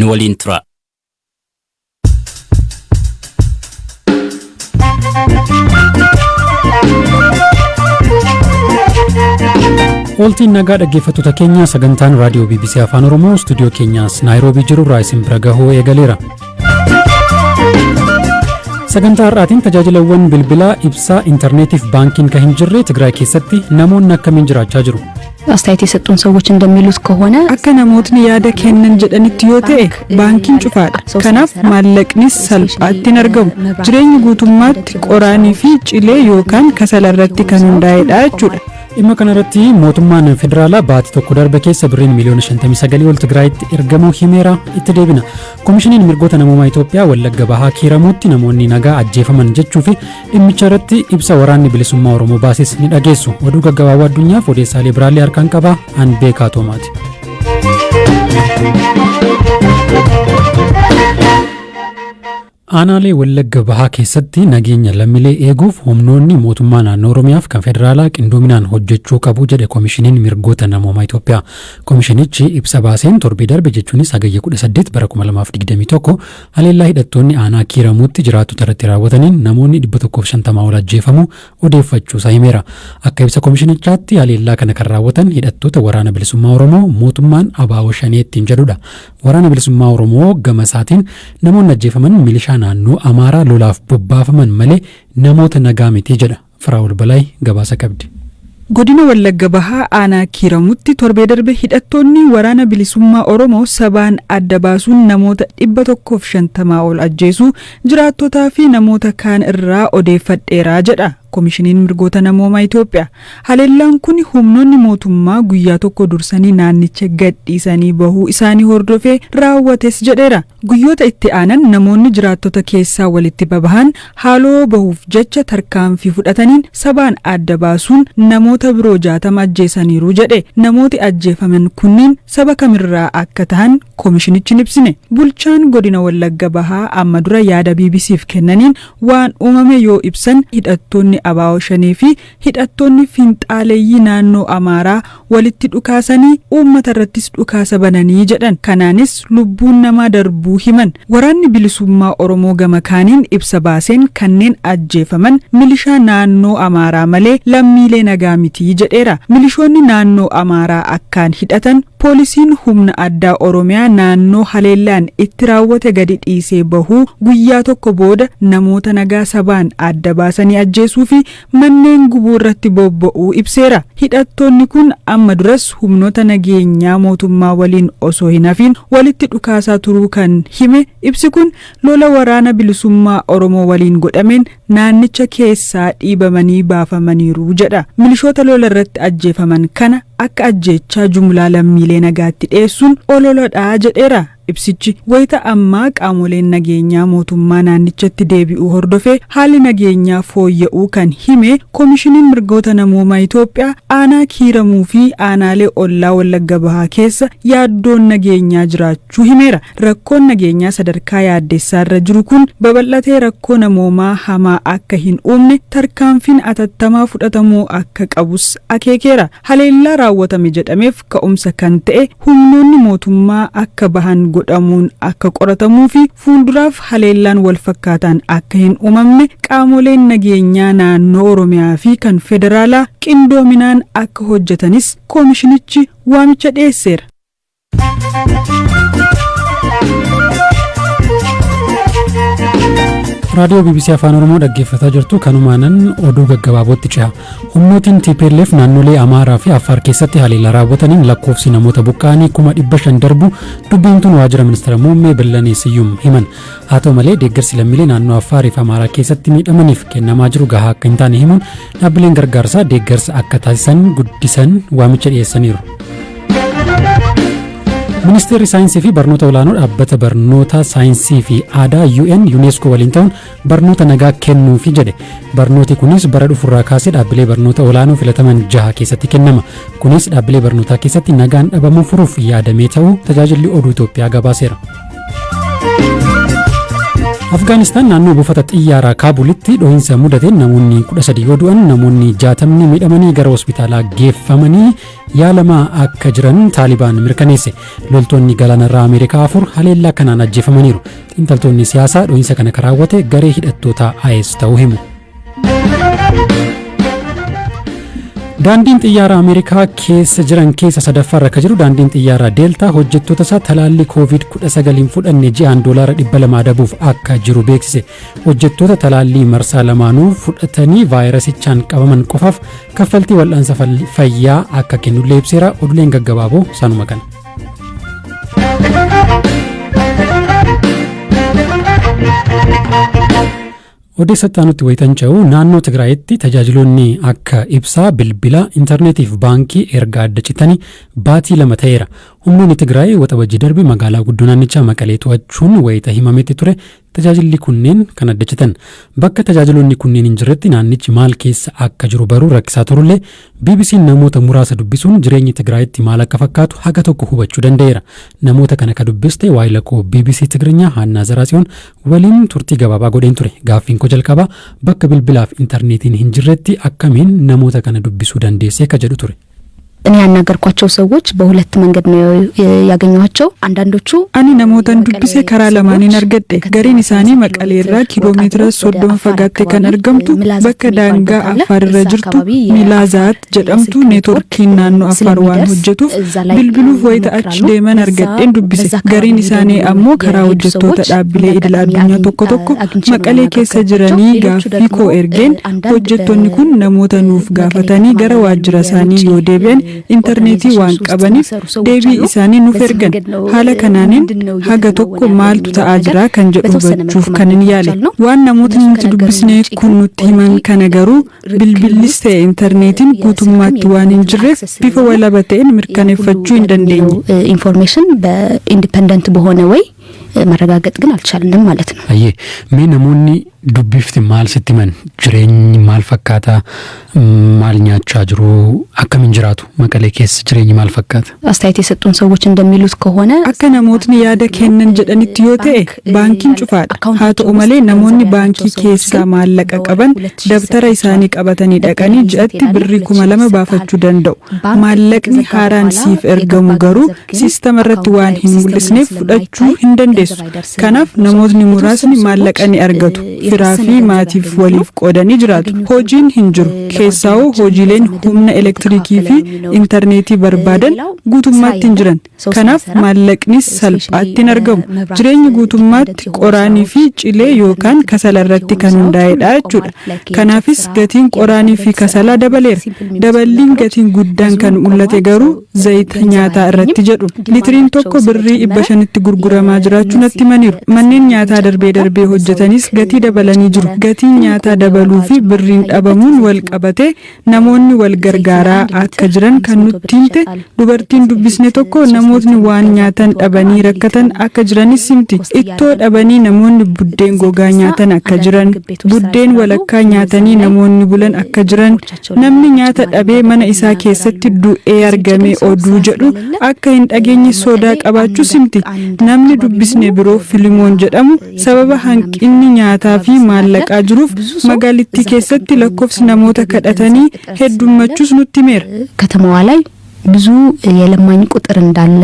Nu waliin turaa. Ooltiin nagaa dhaggeeffattoota keenya sagantaan raadiyoo BBC Afaan Oromoo istuudiyoo keenyaas Naayiroobii jirurraa isin bira gahuu eegaleera. Sagantaa har'aatiin tajaajilawwan bilbilaa, ibsaa, intarneetiif baankiin kan hin jirre Tigraay keessatti namoonni akkamiin jiraachaa jiru? አስተያየት የሰጡን ሰዎች እንደሚሉት ከሆነ Akka namootni yaada kennan jedhanitti yoo ta'e baankiin cufaadha. Kanaaf maallaqnis salphaatti hin argamu. Jireenyi guutummaatti qoraanii fi cilee yookaan kasala irratti kan hundaa'edha jechuudha. Dhimma kanarratti mootummaan federaalaa baatii tokko darbe keessa birriin miliyoona 59 ol Tigraayitti ergamuu himeera itti deebina. Komishiniin mirgoota namoomaa Itoophiyaa Wallagga Bahaa Kiiramuutti namoonni nagaa ajjeefaman jechuu fi dhimmicha irratti ibsa waraanni bilisummaa Oromoo baases ni dhageessu. Oduu gaggabaaboo addunyaaf odeessaalee biraallee harkaan qabaa an beekaa Toomaati. Aanaalee Wallagga Bahaa keessatti nageenya lammiilee eeguuf humnoonni mootummaa naannoo Oromiyaaf kan federaalaa qindoominaan hojjechuu qabu jedhe Komishiniin Mirgoota Namoomaa Itoophiyaa. Komishinichi ibsa baaseen torbee darbe jechuunis Hagayya 18 bara 2021 haleellaa hidhattoonni aanaa Kiiramuutti jiraattota irratti raawwataniin namoonni 150 ol ajjeefamuu odeeffachuusaa himeera. Akka ibsa komishinichaatti haleellaa kana kan raawwatan hidhattoota Waraana Bilisummaa Oromoo mootummaan ABO Shanee ittiin jedhudha. Waraana Bilisummaa Oromoo gama isaatiin namoonni ajjeefaman milishaa naannoo Amaaraa lolaaf bobbaafaman malee namoota nagaa miti jedha. Firaa'ol Balaay gabaasa qabdi. Godina Wallagga Bahaa aanaa Kiiramutti torbee darbe hidhattoonni Waraana Bilisummaa Oromoo sabaan adda baasuun namoota 150 ol ajjeesuu jiraattotaa fi namoota kaan irraa odeeffadheera jedha Komishiniin Mirgoota Namoomaa Itoophiyaa. Haleellaan kun humnoonni mootummaa guyyaa tokko dursanii naannicha gadhiisanii bahuu isaanii hordofee raawwates jedheera. Guyyoota itti aanan namoonni jiraattota keessaa walitti babahan haaloo bahuuf jecha tarkaanfii fudhataniin sabaan adda baasuun namoota biroo 60 ajjeesaniiru jedhe. Namooti ajjeefaman kunniin saba kamirraa akka tahan komishinichi hin ibsine. Bulchaan godina Wallagga Bahaa amma dura yaada BBCf kennaniin waan uumame yoo ibsan hidhattoonni ABO Shanee fi hidhattoonni finxaaleyyii naannoo Amaaraa walitti dhukaasanii uummatarrattis dhukaasa bananii jedhan. Kanaanis lubbuun namaa darbuu himan. Waraanni Bilisummaa Oromoo gama kaaniin ibsa baaseen kanneen ajjeefaman milishaa naannoo Amaaraa malee lammiilee nagaa miti jedheera. Milishoonni naannoo Amaaraa akkaan hidhatan poolisiin humna addaa Oromiyaa naannoo haleellaan itti raawwate gadi dhiisee bahuu guyyaa tokko booda namoota nagaa sabaan adda baasanii ajjeesuu fi manneen gubuu irratti bobba'uu ibseera. Hidhattoonni kun amma duras humnoota nageenyaa mootummaa waliin osoo hin hafiin walitti dhukaasaa turuu kan hime ibsi kun lola waraana bilisummaa Oromoo waliin godhameen naannicha keessaa dhiibamanii baafamaniiru jedha. Milishoota lola irratti ajjeefaman kana akka ajjeechaa jumlaa lammiilee nagaatti dhiyeessuun ololadha jedheera. Ibsichi wayita ammaa qaamoleen nageenyaa mootummaa naannichatti deebi'uu hordofee haalli nageenyaa fooyya'uu kan hime Komishiniin Mirgoota Namoomaa Itoophiyaa aanaa Kiiramuu fi aanaalee ollaa Wallagga Bahaa keessa yaaddoon nageenyaa jiraachuu himeera. Rakkoon nageenyaa sadarkaa yaaddessaarra jiru kun babal'atee rakkoo namoomaa hamaa akka hin uumne tarkaanfiin atattamaa fudhatamuu akka qabus akeekeera. Haleellaa raawwatame jedhameef ka'umsa kan ta'e humnoonni mootummaa akka bahan godhamuun akka qoratamuu fi fuulduraaf haleellaan walfakkaataan akka hin uumamne qaamoleen nageenyaa naannoo Oromiyaa fi kan federaalaa qindoominaan akka hojjetanis koomishinichi waamicha dhiyeesseera. Raadiyoo BBC Afaan Oromoo dhaggeeffataa jirtu kanumaanan oduu gaggabaabootti ce'a. Humnootiin TPLF naannolee Amaaraa fi Affaar keessatti haleellaa raawwataniin lakkoofsi namoota buqqa'anii 500,000 darbu dubbiimtuun waajjira ministeera muummee Billanee Siyyum himan. Haa ta'u malee deeggarsi lammiilee naannoo Affaarii fi Amaaraa keessatti miidhamaniif kennamaa jiru gahaa akka hin taane himuun dhaabbileen gargaarsaa deeggarsa akka taasisan guddisan waamicha dhiyeessaniiru. Ministeerri Saayinsii fi Barnoota Olaanoo Dhaabbata Barnoota Saayinsii fi Aadaa UN UNESCO waliin ta'uun barnoota nagaa kennuufi jedhe. Barnooti kunis bara dhufurraa kaasee dhaabbilee barnoota olaanoo filataman jaha keessatti kennama. Kunis dhaabbilee barnootaa keessatti nagaan dhabamuu furuuf yaadamee ta'uu tajaajilli oduu Itoophiyaa gabaaseera. Afgaanistaan naannoo buufata xiyyaaraa Kaabulitti dhohiinsa mudateen namoonni 13 yoo du'an, namoonni 60 miidhamanii gara hospitaalaa geeffamanii yaalamaa akka jiran Taalibaan mirkaneesse. Loltoonni galaanarraa Ameerikaa afur haleellaa kanaan ajjeefamaniiru. Xiinxaltoonni siyaasaa dhohiinsa kana kan raawwate garee hidhattoota IS ta'uu himu. Daandiin xiyyaara Ameerikaa keessa jiran keessa sadaffaarra akka jiru daandiin xiyyaaraa Deeltaa hojjettoota isaa talaallii Koovid-19 hin fudhanne ji'aan $200 adabuuf akka jiru beeksise. Hojjettoota talaallii marsaa lamaanuu fudhatanii vaayirasichaan qabaman qofaaf kaffaltii wal'aansa fayyaa akka kennullee ibseera. Oduleen gaggabaaboo sanuma kana. Odeessa itti aanutti wayitan ce'u, naannoo Tigraayitti tajaajiloonni akka ibsaa, bilbila, intarneetii fi baankii erga adda citanii baatii 2 ta'eera. Humnoonni Tigraay Waxabajjii darbe magaalaa guddoo naannichaa Maqalee to'achuun wayita himametti ture tajaajilli kunneen kan adda citan. Bakka tajaajiloonni kunneen hin jirretti naannichi maal keessa akka jiru baruu rakkisaa turullee, BBC'n namoota muraasa dubbisuun jireenyi Tigraayitti maal akka fakkaatu haga tokko hubachuu danda'eera. Namoota kana ka dubbiste waayila koo BBC Tigrinyaa Haannaa Zaraatsiyoon waliin turtii gabaabaa godheen ture. Gaaffiin koo jalqabaa bakka bilbilaaf intarneetiin hin jirretti akkamiin namoota kana dubbisuu dandeesse ka jedhu ture. እኔ ያናገርኳቸው ሰዎች በሁለት መንገድ ነው ያገኘኋቸው። አንዳንዶቹ Ani namootan dubbise karaa lamaaniin argadhe. Gariin isaanii Maqalee irraa kiiloomeetira 30 fagaattee kan argamtu bakka daangaa Affaar irra jirtu Milaazaat jedhamtu neetworkiin naannoo Affaar waan hojjetuuf bilbiluuf wayita achi deeman argadheen dubbise. Gariin isaanii ammoo karaa hojjettoota dhaabbilee idil addunyaa tokko tokko Maqalee keessa jiranii gaaffii koo ergeen, hojjettoonni kun namoota nuuf gaafatanii gara waajjira isaanii yoo deebi'an intarneetii waan qabaniif deebii isaanii nuuf ergan. Haala kanaanin haga tokko maaltu ta'aa jira kan jedhu hubachuuf kanin yaale. Waan namootni nuti dubbisne kun nutti himan kana garuu bilbillis ta'e intarneetiin guutummaatti waan hin jirreef bifa walaba ta'een mirkaneeffachuu hin dandeenye. ኢንፎርሜሽን በኢንዲፐንደንት በሆነ ወይ መረጋገጥ ግን አልቻልንም ማለት ነው። Ayyee, mee namoonni dubbifte maal sitti himan? Jireenyi maal fakkaata? Maal nyaachaa jiru? Akkamiin jiraatu? Maqalee keessa jireenyi maal fakkaata? አስተያየት የሰጡን ሰዎች እንደሚሉት ከሆነ Akka namootni yaada kennan jedhanitti yoo ta'e, baankiin cufaadha. Haa ta'u malee, namoonni baankii keessaa maallaqa qaban dabtara isaanii qabatanii dhaqanii ji'atti birrii 2000 baafachuu danda'u. Maallaqni haaraan siif ergamu garuu siistama irratti waan hin mul'isneef fudhachuu hin dandeessu. Kanaaf namootni muraasni maallaqa ni argatu. Firaa fi maatiif waliif qoodanii jiraatu. Hojiin hin jiru. Keessaa'uu hojiileen humna elektiriikii fi intarneetii barbaadan guutummaatti hin jiran. Kanaaf maallaqnis salphaatti hin argamu. Jireenyi guutummaatti qoraanii fi cilee yookaan kasala irratti kan hundaa'edha jechuudha. Kanaafis gatiin qoraanii fi kasalaa dabaleera. Daballiin gatiin guddaan kan mul'ate garuu zayita nyaataa irratti jedhu. Litiriin tokko birrii 500tti gurguramaa jiraachuu natti himaniiru. Manneen nyaataa darbee darbee hojjetanis gatii dabalanii jiru. Gatiin nyaataa dabaluu fi birriin dhabamuun wal qabatee namoonni wal gargaaraa akka jiran kan nutti himte dubartiin dubbisne tokko namootni waan nyaatan dhabanii rakkatan akka jiranis himti. Ittoo dhabanii namoonni buddeen gogaa nyaatan akka jiran, buddeen walakkaa nyaatanii namoonni bulan akka jiran, namni nyaata dhabee mana isaa keessatti du'ee argame oduu jedhu akka hin dhageenye sodaa qabaachuus himti. Namni dubbisne biroo Filimoon jedhamu sababa hanqinni nyaataa fi maallaqaa jiruuf magaalittii keessatti lakkoofsi namoota kadhatanii heddummachuus nutti himeera. ከተማዋ ላይ ብዙ የለማኝ ቁጥር እንዳለ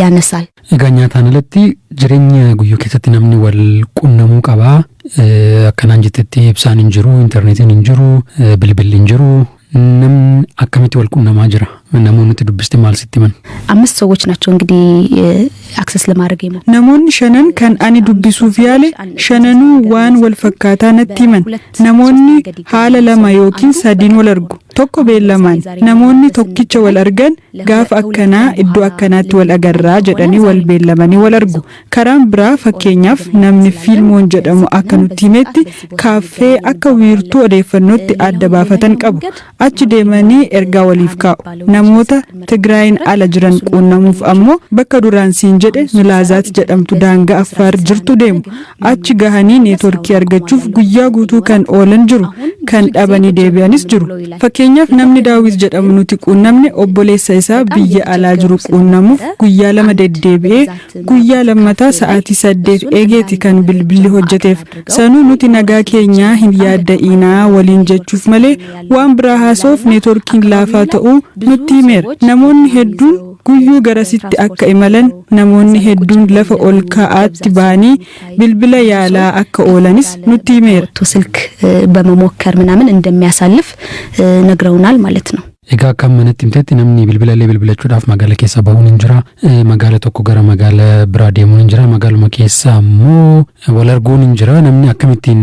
ያነሳል። Egaa nyaataan alatti jireenya guyyuu keessatti namni wal qunnamuu qabaa. Akkanaan jettetti ibsaan hin jiru, intarneetiin hin jiru, bilbilli hin jiru. Namni akkamitti wal qunnamaa jira? Namoonni itti dubbiste maal sitti himan? አምስት ሰዎች ናቸው እንግዲህ አክሰስ ለማድረግ የሞ Namoonni shanan kan ani dubbisuuf yaale shananuu waan wal fakkaataa natti himan. Namoonni haala lama yookiin sadiin wal argu. Tokko beellamaan, namoonni tokkicha wal argan gaafa akkanaa iddoo akkanaatti wal agarraa jedhanii wal beellamanii wal argu. Karaan biraa, fakkeenyaaf, namni Fiilmoon jedhamu akka nutti himetti kaaffee akka wiirtuu odeeffannootti adda baafatan qabu. Achi deemanii ergaa waliif kaa'u. Namoota Tigraayin ala jiran quunnamuuf ammoo bakka duraan siin jedhe Milaazaat jedhamtu daangaa Affaar jirtu deemu. Achi gahanii neetworkii argachuuf guyyaa guutuu kan oolan jiru, kan dhabanii deebi'anis jiru. Fakkeenyaaf, namni Daawit jedhamu nuti quunnamne obboleessa isaa biyya alaa jiru quunnamuuf guyyaa 2 deddeebi'ee, guyyaa lammataa sa'aatii 8 eegeeti kan bilbilli hojjeteef. Sanuu nuti nagaa keenyaa hin yaadda'inaa waliin jechuuf malee waan biraa haasa'uuf neetworkiin laafaa ta'uu nutti himeera. Namoonni hedduun guyyuu garasitti akka imalan, namoonni hedduun lafa ol ka'aatti ba'anii bilbila yaalaa akka oolanis nutti himeera. ስልክ በመሞከር ምናምን እንደሚያሳልፍ ነግረውናል ማለት ነው። Egaa akka manatti himtetti namni bilbila illee bilbilachuudhaaf magaala keessa bahuun hin jira. Magaala tokko gara magaala biraa deemuun hin jira. Magaaluma keessa ammoo wal arguun hin jira. Namni akkamittiin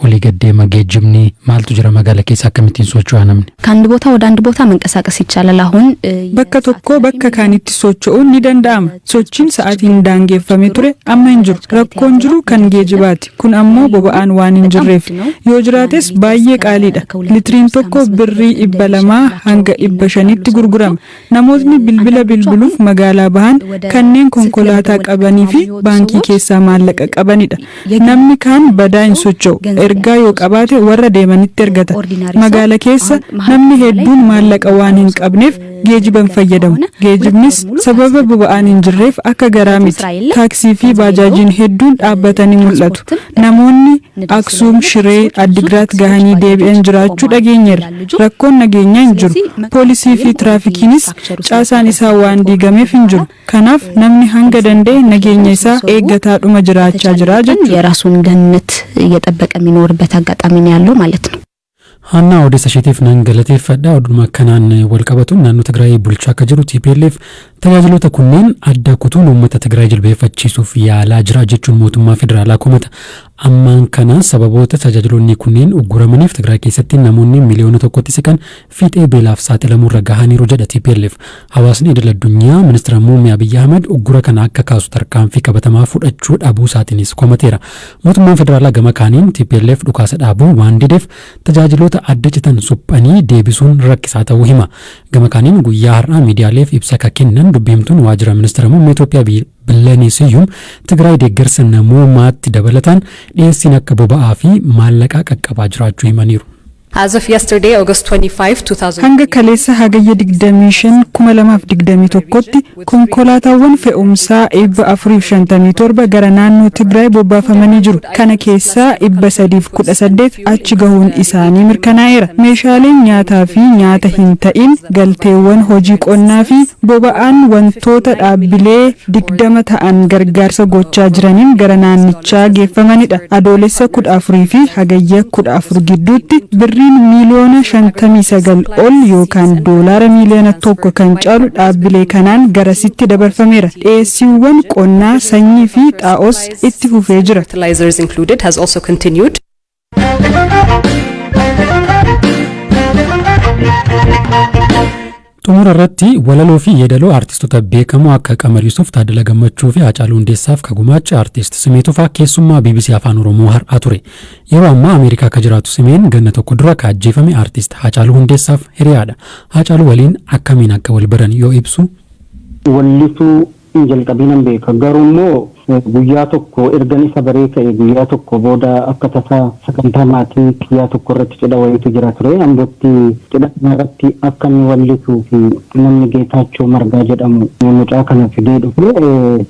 olii gad deema? Geejjibni maaltu jira? Magaala keessa akkamittiin socho'a namni? ከአንድ ቦታ ወደ አንድ ቦታ መንቀሳቀስ ይቻላል። አሁን Bakka tokkoo bakka kaanitti socho'uun ni danda'ama. Sochiin sa'aatiin daangeffame ture amma hin jiru. Rakkoon jiru kan geejibaati. Kun ammoo boba'aan waan hin jirreef. Yoo jiraates baay'ee qaaliidha. Litiriin tokko birrii 200 hanga 500tti gurgurama. Namootni bilbila bilbiluuf magaalaa bahan kanneen konkolaataa qabanii fi baankii keessaa maallaqa qabanidha. Namni kaan badaa hin socho'u. Ergaa yoo qabaate warra deemanitti ergata. Magaala keessa namni hedduun maallaqa waan hin qabneef geejiban fayyadamu. Geejibnis sababa boba'aan hin jirreef akka garaa miti. Taaksii fi baajaajiin hedduun dhaabbatanii mul'atu. Namoonni Aksuum, Shiree, Addigraat gahanii deebi'an jiraachuu dhageenyeerra. Rakkoon nageenyaa hin jiru. Poolisii fi tiraafikiinis caasaan isaa waan diigameef hin jiru. Kanaaf namni hanga danda'e nageenya isaa eeggataadhuma jiraachaa jira jechuudha. የራሱን ደህንነት እየጠበቀ የሚኖርበት አጋጣሚ ነው ያለው ማለት ነው። Haannaa, odeessa isheetiif nan galateeffadha. Oduma kanaan wal qabatuun naannoo Tigraay bulchaa akka jiru TPLF tajaajiloota kunneen adda kutuun uummata Tigraay jilbeeffachiisuuf yaalaa jira jechuun mootummaa federaalaa komata. Ammaan kana sababoota tajaajiloonni kunneen ugguramaniif Tigraay keessatti namoonni 1 miiliyoona siqan fiixee beelaaf saaxilamuurra gahaniiru jedha TPLF. Hawaasni idil addunyaa ministeera muummee Abiyyi Ahmad uggura kana akka kaasu tarkaanfii qabatamaa fudhachuu dhabuu isaatiinis komateera. Mootummaan federaalaa gama kaaniin TPLF dhukaasa dhaabuu waan dideef tajaajiloota adda citan suphanii deebisuun rakkisaa ta'uu hima. Gama kaaniin guyyaa har'aa miidiyaaleef ibsa akka kennan dubbiimtuun waajjira ministeera muummee Itoophiyaa Billanee Siyyum Tigraay deeggarsa namoomaatti dabalataan dhiyeessiin akka boba'aa fi maallaqaa qaqqabaa jiraachuu himaniiru. As of yesterday, August 25, 2000. Hanga kaleessa Hagayya 25 2021tti konkolaataawwan fe'umsaa 457 gara naannoo Tigraay bobbaafamanii jiru. Kana keessaa 318 achi gahuun isaanii mirkanaa'eera. Meeshaaleen nyaataa fi nyaata hin ta'in, galteewwan hojii qonnaa fi boba'aan wantoota dhaabbilee 20 ta'an gargaarsa gochaa jiraniin gara naannichaa geeffamanidha. Adoolessa 14 fi Hagayya 14 gidduutti birriin miiliyoona 59 ol yookaan doolaara miiliyoona 1 kan caalu dhaabbilee kanaan garasitti dabarfameera. Dhiyeessiiwwan qonnaa, sanyii fi xaa'oos itti fufee jira. Fertilizers included has also continued. Xumura irratti walaloo fi yeedaloo aartistoota beekamoo akka Qamar Yuusuf, Taaddala Gammachuu fi Haacaaluu Hundeessaaf ka gumaacha aartist Simee Tufaa keessummaa BBC Afaan Oromoo har'aa ture. Yeroo ammaa Ameerikaa akka jiraatu Simeen ganna tokko dura ka ajjeefame aartist Haacaaluu Hundeessaaf hiriyaadha. Haacaaluu waliin akkamiin akka wal baran yoo ibsu. Wallisuu hin jalqabinan beeka, garuu immoo guyyaa tokko ergan isa baree ka'e guyyaa tokko booda akka tasaa sagantaa maatii kiyyaa tokko irratti cidha wayiitu jira ture Ambootti. Cidha irratti akka inni wallisuu fi namni Geetaachoo Margaa jedhamu mucaa kana fidee dhufe.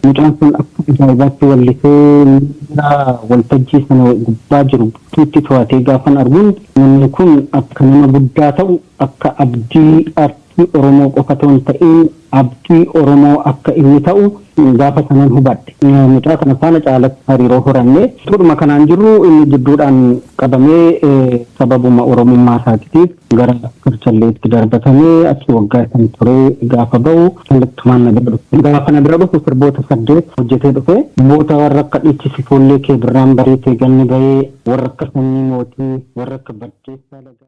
Mucaan sun akka ajaa'ibaatti wallisee miira waltajjii sana gubbaa jiru tuutti to'atee gaafan arguun, namni kun akka nama guddaa ta'u, akka abdii aartii Oromoo qofa otoo hin ta'in abdii Oromoo akka inni ta'u gaafa sanan hubadhe. Mucaa kana faana caalatti hariiroo horanne. Turuma kanaan jirru inni jidduudhaan qabamee sababuma Oromummaa isaatiif gara Karchalleetti darbatamee achi waggaa kan turee gaafa ba'u kallattumaan na bira dhufe. Gaafa na bira dhufu sirboota saddeet hojjetee dhufe. Sirboota warra akka Dhiichisi Foollee Kee Birraan Bareetee Ganni Bahee, warra akka Sanyii Mootii, warra akka Baddeessaa Lagaa.